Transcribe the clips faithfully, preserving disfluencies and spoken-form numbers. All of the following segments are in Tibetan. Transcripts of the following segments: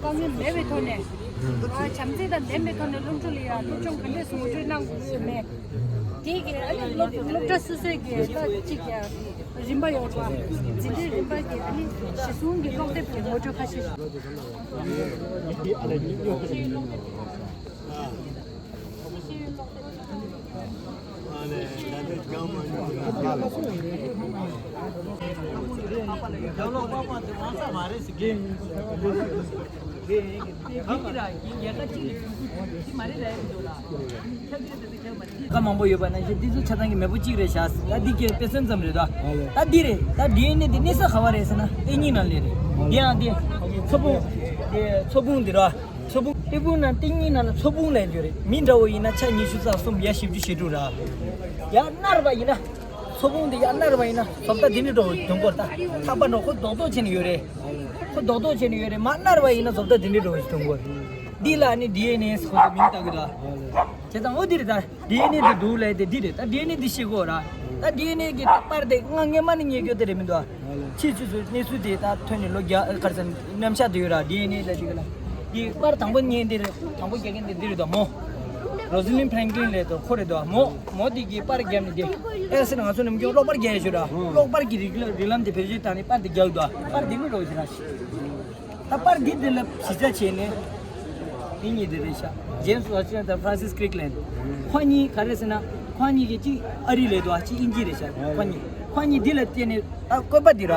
དཀའ་ངལ་མེད་པའི་ཐོག་ནས། ཨ། བྱམས་བརྩེ་དང་ལྡན་པའི་ཐོག་ནས་སློབ་ཕྲུག་ལ་ཡང་སློབ་སྦྱོང་ག་འདྲས་སུ་ངོ་སྤྲོད་གནང་དགོས་ཡོད་མེད། དེ་གི་ཨ་ནི་སློབ་སློབ་གྲྭ་སོ་སོའི་གི་ད་གཅིག་ཀྱང་རིམ་པ་ཡོད་པ། འཛིན་གྲྭའི་རིམ་པ་གི་ཨ་ནི་གཞི་བཟུང་གི་ཀློག་དེབ་ཀྱི་ངོ་སྤྲོད་ཁ་ཤས། ཀ་མང་པོ་ཡོད་པ་ནང་བཞིན་འདི་ཚོ་ཆ་ཚང་གི་མེས་པོ་གཅིག་རེད་ཤག་ད་འདི་གའི་དཔེ་མཚོན་ཙམ་རེད་ད། ད་འདི་རེད། ད་ཌི་ཨེན་ཨེ་འདི་གནས་ས་ག་བ་རེད་ཟེར་ན་ཨེ་གཉིས་ནང་ལས་རེད། འདི་ཡང་འདི་ཚོ་ཕུང་། འདི་ཚོ་ཕུང་འདི་ར། ཚོ་ཕུང་ཨེ་ཕུང་ནང་ཏིང་ངེ་ནང་ལ་ཚོ་ཕུང་ལས་འགྱུར་རེད། མི་འདྲ་བོ་ཡིན་ན་ཆ་ཉི་ཤུ་རྩ་གསུམ་ཡ་བཞི་བཅུ་ཞེ་དྲུག་ར། ཡ་ནར་བ་ཡིན་ན། ཚོ་ཕུང་འདི་ཡ་ནར་བ་ཡིན་ན་བཟོ་ལྟ་འདི་འདྲ་འགྲོ་དོན་སྐོར་ད། ཐག་པ་འགྲོ་ཁོ་རྡོག་རྡོག་བྱས་ནས་ཡོད་རེད། ཁོ་རྡོག་རྡོག་བྱས་ནས་ཡོད་རེད། མ་ནར་བ་ཡིན་ན་བཟོ་ལྟ་འདི་འདྲ་འགྲོ་དོན་སྐོར། འདི་ལ་ནི་ཌི་ཨེན་ཨེ་ཁོ་ཚོ་མིང་བཏགས་གི་ད། བྱས་ཙང་འོ་འདི་རེད་ད། ཌི་ཨེན་ཨེ་དེ་འདུག་ལབ་དེ་འདི་རེད། ད་ཌི་ཨེན་ཨེ་འདི་ཤེས་དགོས་ར། ད་ཌི་ཨེན་ཨེ་གི་ད་པར་དེ་ང་སྔས་མ་ནས་རྙེད་རྒྱུ་དེ་རེད་མི་འདུག་ཨ། ཕྱིས་སུ་གནས་ཚུལ་དེ་ད་ཐོན་ནས་ལོ་བརྒྱ་ག་རེ་ཟེར་རྣམ་གཞག་དེ་ཡོད་ར། ཌི་ཨེན་ཨེ་ལབ་དེ་ག་ལ། འདི་པར་དང་པོ་རྙེད་འདི་རེད། དང་པོ་རྒྱག་མཁན་དེ་འདི་རེད་ད་མོ། རོ་ཟི་ལིན་ཕྲེང་ཀླིན་ལབ་དེ་ཁོ་རེད་ད་མོ། མོ་དེ་གི་པར་བརྒྱབ་ནས་དེ་ཨེ་ཟེར་ན་ང་ཚོ་ནམ་རྒྱུན་གློག་པར་རྒྱག་ཡ་ཞུ་ར། གློག་པར་གི་རིགས་ལམ་རིགས་ལམ་དེ་བེད་སྤྱོད་བཏང་ནས་པར་དེ་རྒྱག་འདུག་ཨ། པར་དེ་མི་འགྲོ་ཞེ་ན། ད་པར་འདི་འདི་ལ་གཞི་རྩ་བྱས་ནས། འདི་གཉིས་འདི་རེད་ཤག་ཇེམ་སི་ཝ་ཤིང་ཊོན་དང་ཧྥ་རན་སིས་ཀྲིག་ལེན། ཁོ་གཉིས་ག་རེ་ཟེར་ན། ཁོ་གཉིས་ཀྱི་གཅིག་ཨ་རི་ལས་འདུག་ཨ། གཅིག་དབྱིན་ཇི་རེད་ཤག་ཁོ་གཉིས། ཁོ་གཉིས་འདི་ལ་བརྟེན་ནས་ད་བཀོད་པ་འདི་ར།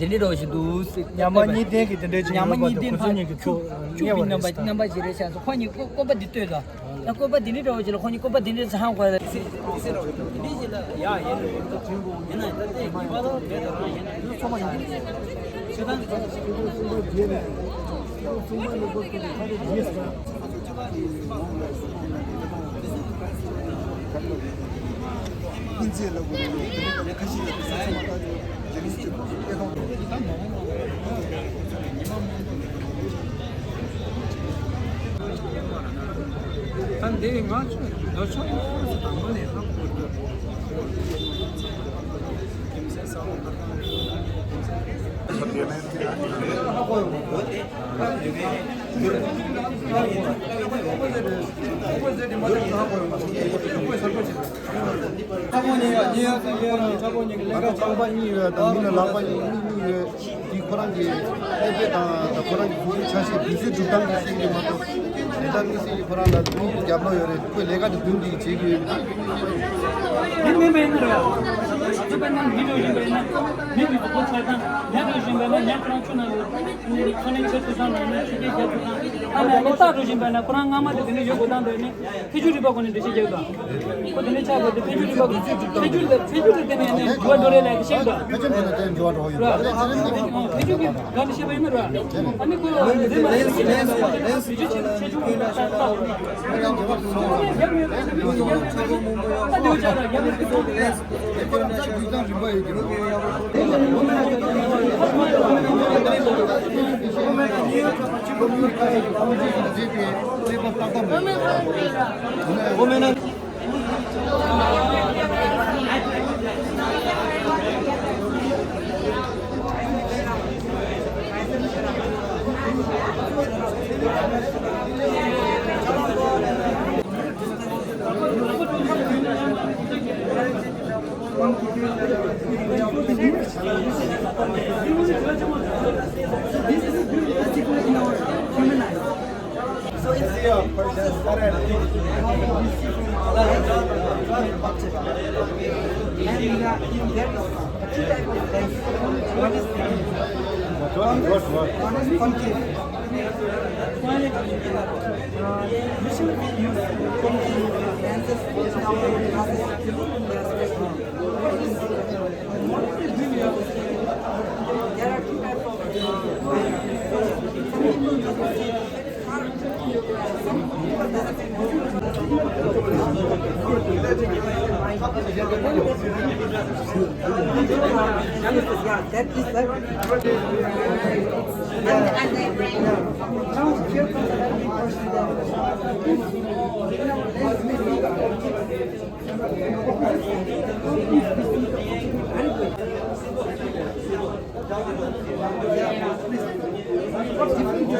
འདི་འདྲའི་རོ་ཞིག་འདུག་ཟེར། ཉམས་མ་གཉིས་ལྡན་གྱི་འདི་འདྲའི་ཅིག་ཉམས་མ་ཡོད་པ་གཉིས་དང་ལྡན་ཁོ་ཚོ་གཉིས་ཀྱི་ཕར་ཚོ་ཆུ་བི་རྣམ་པ་རྣམ་པ་ཞིག་རེད་ཤག་ཁོ་གཉིས་བཀོད་བཀོད་པ་འདི་ལྟོས་དང་། ད་བཀོད་པ་འདི་འདྲའི་འདྲ་བོ་ཅིག་ལ་ཁོ་གཉིས་བཀོད་པ་འདི་འདྲའི་ཚང་དགོས་རེད། ད་འདི་ང་ཚོ་ལོ་ཆུང་ཁོ་ཚོ་དང་པོ་ནས་ཧ་གོ་དགོས། ཚ་པོ་ཉིད་ཡ་ཉིད་ཡ་ཚ་ཉིད་ཡ་ཚ་པོ་ཉིད་ཀྱི་ལས་ཀ་ལག་པ་གཉིས་ཡོད་དང་མི་ལ་ལག་པ་གཉིས་གཉིས་གཉིས་ཡོད། དེ་ཁོ་རང་གི་ཨེ་ཕེ་དང་ཁོ་རང་གི་གཟུགས་པོའི་ཆ་ཤས་བུ་ཚའི་གྲུབ་སྟངས་ཀྱི་ཤེས་ཀྱི་མ་གཏོགས་དེ་ལྟར་དམིགས་བསལ་གྱི་ཁོ་རང་ལ་མི་རྒྱབ་ལོག་ཡོད་རེད། ཁོས་ལས་ཀ་དེ་མདུན་དེ་བྱེད་ཀྱི་ཡོད། དེ་མིན་པ་ཡིན་ན་རེད། ང་ཚོ་དཔེར་ན་མི་འགྲོ་བཞིན་པ་ཡིན་ན་མི་གི་གཟུགས་པོ་ཆགས་སྟངས་ཉལ་འགྲོ་བཞིན་པ་ཡིན་ན་ཉལ་ཁོ་རང་ཆུ་ནང་ལ་ཁོ་ནི་ཆུ་ཐུག་སྟངས་དང་ནི་ཆུ་རྐྱལ་རྒྱབ་ཐུག་སྟངས་ཨ་ནི་ཨ་ནི་ལྟ་འགྲོ་བཞིན་པ་ཡིན་ན་ཁོ་རང་སྔ་མ་དེ་དེ་ནས་ཡོད་དགོས་སྟངས་དེ་ནི། འཕེལ་འགྱུར་རིམ་པ་སྒོ་ནས་འགྲེལ་བཤད་རྒྱག་དང་། ཁོ་དེ་ནས་ཆགས་པ་དེ་འཕེལ་འགྱུར་རིམ་པ་སྒོ་འཕེལ་འགྱུར་དེ་འཕེལ་འགྱུར་དེ་འཕེལ་འགྱུར་དེ་དེ་ནས་ནས་འགྱུར་བ་འགྲོ་རེད་ལབ་ཤེས་དང་། འཕེལ་འགྱུར་དེ་ནས་དེ་འགྱུར་བ་འགྲོ་ཡོད་རེད། འཕེལ་འགྱུར་གྱི་སྒང་དེ་བཤད་པ་ཡིན་ན་ར། ཨ་ནི་ཁོ་དེ་མ་ལེན་སུ་ལེན་སུ་ལེན་སུ་ཆེ་ཆུང་ཆེ་ཆུང་ལ་ལྟ་ལྟ་འོ་རེད། ཨ་འདི་བྱ་ར་ཡ་མི་ཁོ་ལེན་སུ། So it's here for the Saturday. And, uh, in that two type of dance. One is, one is concave. Usually we use concave dances in our classes. There are two types of, uh, some people use it.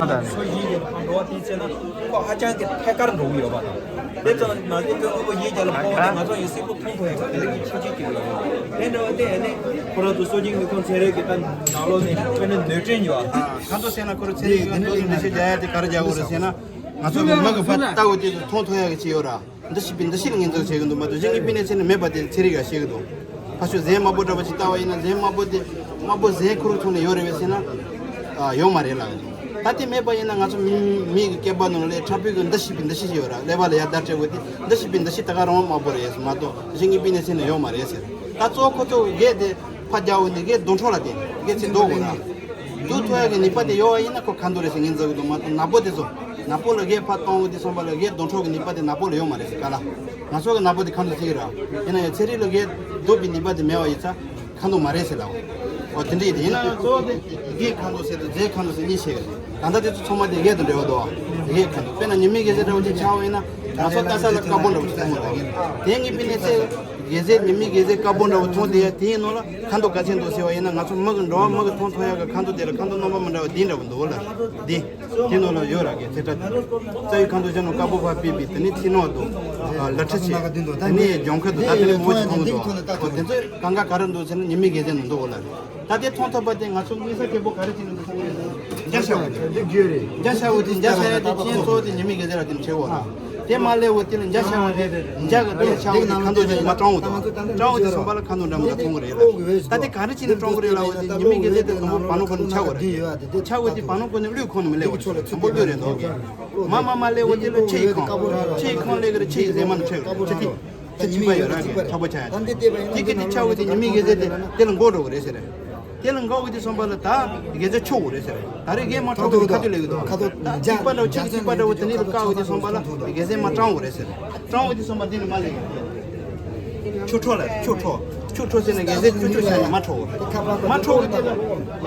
ཨ་ད། སོ་བཞི་ཡི་འགྲོ་བ་དེའི་ཚེ་ན་ཁོ་ཧ་ཅང་གི་ཐད་ཀར་འགྲོ་གི་ཡོད་པ་དང་། དེ་ཙམ་མ་ཟད་སྐྱེ་དངོས་པོ་ཡིད་བརྒྱ་ལ་ཕོག་པ་དེ་ང་ཚོ་ཡི་སེམས་པོ་མཐོང་ཐུབ་ཡག་དེ་ལ་གི་ཁྱད་ཆོས་ཅིག་ཡོད་རེད། དེ་འདྲ་བ་དེ་ཨ་ནི་ཁོ་རང་ཚོ་སྲོལ་རྒྱུན་ནུས་ཁུངས་ཚན་རིག་གི་ད་ནང་ལོགས་ནས་དཔེར་ན་ནུས་སྤྲིན་ཡོད་ཨ། གང་དུ་ཟེར་ན་ཁོ་རང་ཚན་རིག་གི་འདུ་འདུ་ཤེས་རྒྱག་ཡག་དེ་ག་རེ་རྒྱག་དགོས་རེད་ཟེར་ན། ང་ཚོ་མིག་གིས་ཕར་ལྟ་བ་དེ་ཚོ་མཐོང་ཐུབ་ཡག་གི་ཅིག་ཡོད་ར། འདི་ཤེས་པའི་འདི་ཤེས་ལ་ངོས་འཛིན་བྱེད་ཀྱི་འདུག་མ་གཏོགས་གཞན་གྱི་པི་ནས་ཚེ་ནས་མེད་པ་དེ་ཚན་རིག་ག་ཤེས་ཀྱི་འདུག་ཕ་ཤུལ་གཟན་དམར་པོ་འདྲ་བ་ཅིག་ལྟ་བ་ཡིན་ན་གཟན་དམར་པོ་དེ་དམར་པོ་གཟན་ཁོ་རང་ཚོ་ནས་ཡོད་རེད་པས་ཟེར་ན། ཨ་ཡོད་མ་རེད་ལབ་ཀྱི་འདུག་ད་དེ་མེད་པ་ཡིན་ན་ང་ཚོ་མི་མི་གི་སྐེད་པ་ནང་ལ་ཕྲ་ཕུང་གི་འདི་ཤེས་པའི་འདི་ཤེས་ཡོད་ར། ཀླད་པ་ལ་ཡར་བརྡར་སྤྲད་དགོས་དེ་འདི་ཤེས་པའི་འདི་ཤེས་ད་ག་རང་དམར་པོ་རེད་མ་གཏོགས་གཞན་གྱི་པི་ནས་ཚེ་ནས་ཡོད་མ་རེད་ཟེར། ད་གཙོ་བོ་ཁོ་ཚོ་གི་གཟན་དེ་ཕར་རྒྱག་འོ་ནི་གཟན་འདོན་འཕྲོ་ལ་བརྟེན་གཟན་ཚེ་འདོན་དགོས་ར། འདུག་ཐུབ་ཡག་གི་ནུས་པ་དེ་ཡོད་པ་ཡིན་ན་ཁོ་ཁ་འདོན་རེད་ཟེར་ངོས་འཛིན་གྱི་འདུག་མ་གཏོགས་ནག་པོ་དེ་ཚོ་ནག་པོ་ལ་གཟན་ཕར་གཏོང་དགོས་དུས་ཙམ་པ་ལ་གཟན་འདོན་འཕྲོ་གི་ནུས་པ་དེ་ནག་པོ་ལ་ཡོད་མ་རེད་ཟེར་ག་ལ། ང་ཚོ་གི་ནག་པོ་དེ་ཁ་འདོན་ཟེར་གི་ར། ཡིན་ན་ཡང་ཚན་རིག་ལ་གཟན་འདོན་པའི་ནུས་པ་དེ་མེད་པ་ཡིན་ཙང་ཁ་འདོན་མ་རེད་ཟེར་ལབ། འོ་དེ་འདྲ་ཡིན་དེ་ཡིན་ན་ཡང་གཙོ་བོ་དེ་གཟན་ཁ་འདོན་ཟེར་དང་གཟན་ཁ་འདོན་ཟེར་གཉིས་ཕྱེ་གི་རེད། ད་ལྟ་དེ་ཚོ་ཚང་མ་དེ་གཟན་དང་འབྲེལ་བ་འདུག་གཟན་ཁ་འདོན་དཔེར་ན་ཉི་མའི་གཟན་འདྲ་བོ་ཅིག་ཆགས་པ་ཡིན་ན་ང་ཚོ་ལྟ་ས་ལ་དཀར་པོ་འདྲ་བོ་ཅིག་མཐོང་གི་རེད། དེ་ངའི་པི་ནས་ཚེ་གཟན་ཚེ་ཉི་མའི་གཟན་ཚེ་དཀར་པོ་འདྲ་བོ་མཐོང་དེ་ཡ་དེའི་ནང་ལ་ཁ་འདོན་ག་ཚད་འདུག་ཟེར་བ་ཡིན་ན་ང་ཚོ་མི་གི་འགྲོ་བ་མི་གི་མཐོང་ཐུབ་ཡག་གི་ཁ་འདོན་དེ་ལ་ཁ་འདོན་རྣམ་པ་མི་འདྲ་བ་དེ་འདྲ་བོ་འདུག་ལ། འདི་དེ་ནང་ལ་ཡོད་ར་གི་ཚེ་ཁྲ་དེ་རྩ་བའི་ཁ་འདོན་བྱས་ནོ་དཀར་པོ་ཕར་ཕུད་པའི་དེ་ནས་ཚིག་ནོར་འདུག་ལ་ཁྲི་ཆེ་དེ་ནས་ལྗོངས་མཁར་འདུག་ད་དེ་ནས་མོ་ཅིག་མཐོང་གི་འདུག་འོ་དེ་ཚོས་གང་ག་ག་རེ་འདུག་ཟེར་ན་ཉི་མའི་གཟན་ཚེ་ནང་འདུག་འོ་ལ། ད་དེ་མཐོང་ཐུབ་པ་དེ་ང་ཚོ་དམིགས་བསལ་གལ་པོ་ག་རེ་བྱས་ནས་འདུག་ཟེར་ན་འཇའ་ཤར་བ་དེ། འཇའ་ཤར་བ་དེ་འཇའ་ཤར་ཡ་དེ་རྐྱེན་གཙོ་བོ་དེ་ཉི་མའི་གཟན་ཚེ་ལ་དེ་ནས་བྱེད་འོ་ལ། དེ་མ་སླེབས་འོ་དེ་ལ་འཇའ་ཤར་བ་དེ་འཇའ་གི་དེ་ཤར་བ་དེ་ཁ་འདོན་བྱས་ནས་མར་སྐྲངས་འོ་འདུག་སྐྲངས་འོ་དེ་སོང་པ་ལ་ཁ་འདོན་འདྲ་མི་འདྲ་མཐོང་གི་རེད་ལ། ད་དེ་ག་རེ་བྱས་ནས་སྐྲངས་གི་རེད་ལབ་འོ་དེ་ཉི་མའི་གཟན་ཚེ་དེ་དང་པོ་བར་སྣང་ཁོ་ནས་ཆགས་འོ་རེད། དང་པོ་གློད་རེད་འདུག་གི་མ་མ་མ་སླེབས་འོ་དེ་ལ་ཆུ་ཡིས་འཁོར་ནས་མི་སླེབས་འོ་རེད། མ་མ་མ་སླེབས་འོ་དེ་ལ་ཆུ་ཡིས་ཁེངས། ཆུ་ཡིས་ཁེངས་སླེབས་ཀྱི་རེད། ཆུ་ཡིས་གཟན་མ་ནས་ཆགས་ཀྱི་རེད། ཆུ་ཐིགས་ཆུ་གཅིག་པ་ཡོད་ར་གི་ཆགས་པོ་ཆགས་ཡ་དེ་གི་དེ་ཆགས་འོ་དེ་ཉི་མའི་གཟན་ཚེ་དེ་དེ་ལ་འགོག་འགྲོ་གི་རེད་ཟེར་རེད། དེ་ལ་འགོག་འོ་དེ་སོང་པ་ལ་ད་གཟན་ཚེ་འཁྱོག་འོ་རེད་ཟེར་རེད། ད་རེས་གཟན་མར་སྐྲངས་འོ་དེ་ཁ་ཐུག་སླེབས་ཀྱི་འདུག་ད་གཅིག་པ་འདྲ་བོ་ཆུ་གཅིག་པ་འདྲ་བོ་དེ་ནས་རུ་བཀག་འོ་དེ་སོང་པ་ལ་གཟན་ཚེ་མར་སྐྲངས་འོ་རེད་ཟེར་རེད། སྐྲངས་འོ་དེ་སོང་པ་དེ་ནས་མར་སླེབས་ཀྱི་རེད། ཆུ་འཕྲོ་ལ་ཆུ་འཕྲོ། ཆུ་འཕྲོ་ཟེར་ན་གཟན་ཚེ་ཆུ་ཆུ་བྱས་ནས་མར་འཕྲོ་འོ་རེད། མར་འཕྲོ་འོ་དེ་ལ་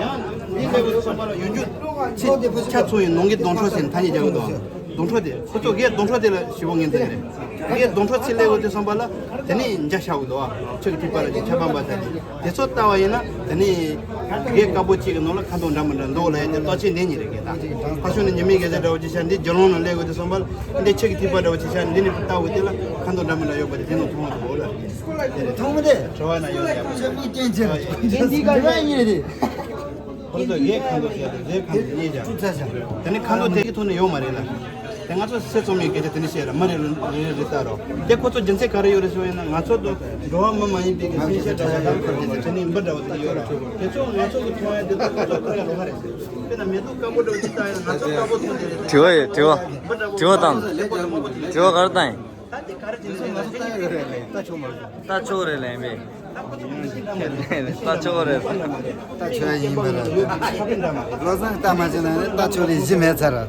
ཡང་འདི་འདྲ་བོ་སོང་པ་ལ་ཡང་འཇུག་ཆུ་ཆ་ཚུགས་ཡིན་ནང་གི་སྡོང་ཕྲུག་ཟེར་ནས་ཐ་སྙད་རྒྱག་གི་འདུག་སྡོང་ཕྲུག་དེ་ཁོ་ཚོ་གའི་སྡོང་ཕྲུག་དེ་ལ་ཞིབ་པོ་ངན་ཚད་རེད། གའི་སྡོང་ཕྲུག་ཚིག་ལས་འོ་དེ་སོང་པ་ལ་དེ་ནས་འཇའ་ཤར་འོ་དོ་ཨ། ཆུ་གི་ཐིགས་པ་ལ་ཅིག་ཆ་པམ་པ་ད་དེ་དེ་ཚོ་ལྟ་བ་ཡིན་ན་དེ་ནས་གའི་དཀར་པོ་གཅིག་གི་ནང་ལ་ཁ་དོག་འདྲ་མི་འདྲ་འདུག་ལ། ཡ་དེ་ལྟོ་ཆས་འདི་གཉིས་རེད་གའི་ད། ཁ་ཤོ་ནས་ཉི་མའི་གེ་ཟེར་འདྲ་བོ་ཅིག་ཤར་འདི་རྒྱུ་ལོང་ནང་སླེབས་འོ་དེ་སོང་པ་ལ་འདི་ཆུ་གི་ཐིགས་པ་འདྲ་བོ་ཅིག་ཤར་འདི་ནས་ལྟ་འོ་དེ་ལ་ཁ་དོག་འདྲ་མི་འདྲ་ཡོད་པ་དེ་དེ་ནང་མཐོང་འོ་དོ་ལ། མཐོང་མི་དེ་བྲོ་བ་ན་ཡོད་ཡ། ཆོས་མི་སྐྱེན་ཆེ་རེད། འདི་ག་ཡིན་རེད། ཁོ་ཚོ་ངའི་ཁ་མདོག་བཤད་དེ་ངའི་ཁ་མདོག་རྙེད་ཀྱང་། ད་ནི་ཁ་མདོག་དེ་གི་ཐོག་ནས་ཡོད་མ་རེད་ལ། དེ་ང་ཚོ་སེ་ཚོ་མའི་སྐད་ཆ་དེ་ནི་བཤད་ལ་མ་རེད་རེད་རེད་ལྟ་རོགས། དེ་ཁོ་ཚོ་རྒྱུ་མཚན་ག་རེ་ཡོད་རེད་ཟེར་བ་ཡིན་ན། ང་ཚོ་དང་འགྲོ་བ་མི་མ་ཡིན་པའི་གི་སེམས་ཤེས་འདྲ་བ་དང་ཁོར་དེ་དེ་ནི་མི་འདྲ་བ་དེ་ཡོད་རོགས། དེ་ཚོ་ང་ཚོ་གི་མཐོང་ཡ་དེ་དག་ཁོ་ཚོ་ཁོ་ཡ་ལོ་ཧ་རེད་ཟེར། དཔེར་ན་མེ་ཏོག་དཀར་པོ་འདྲ་བོ་ཅིག་ལྟ་ཡ་ན་ང་ཚོ་དཀར་པོ་མཐོང་དེ་རེད། དྲི་བ་ཡོད། དྲི་བ་མི་འདྲ་བོ་དྲི་བ་ག་རེ་བཏང་ཡིན། ལེགས་པོ་དང་མ་པོ་དེ་ཡོད་རོགས། དྲི་བ་ག་རེ་བཏང་ཡིན། ད་དེ་ག་རེ་བྱེད་སོང་ང་ཚོ་ལྟ་ཡོད་རེད་ལ་ལྟ་ཆོག་མ་རེད། ལྟ་ཆོག་རེད་ལེན་པས། ལྟ་ཆོག་རེད། ལྟ་ཆོག་ཡིན་པ་རེད། བློ་བཟང་ལྟ་མ་བྱས་ན་ནི་ལྟ་ཆོག་རེད་གཞི་མེད་ཚར་ར།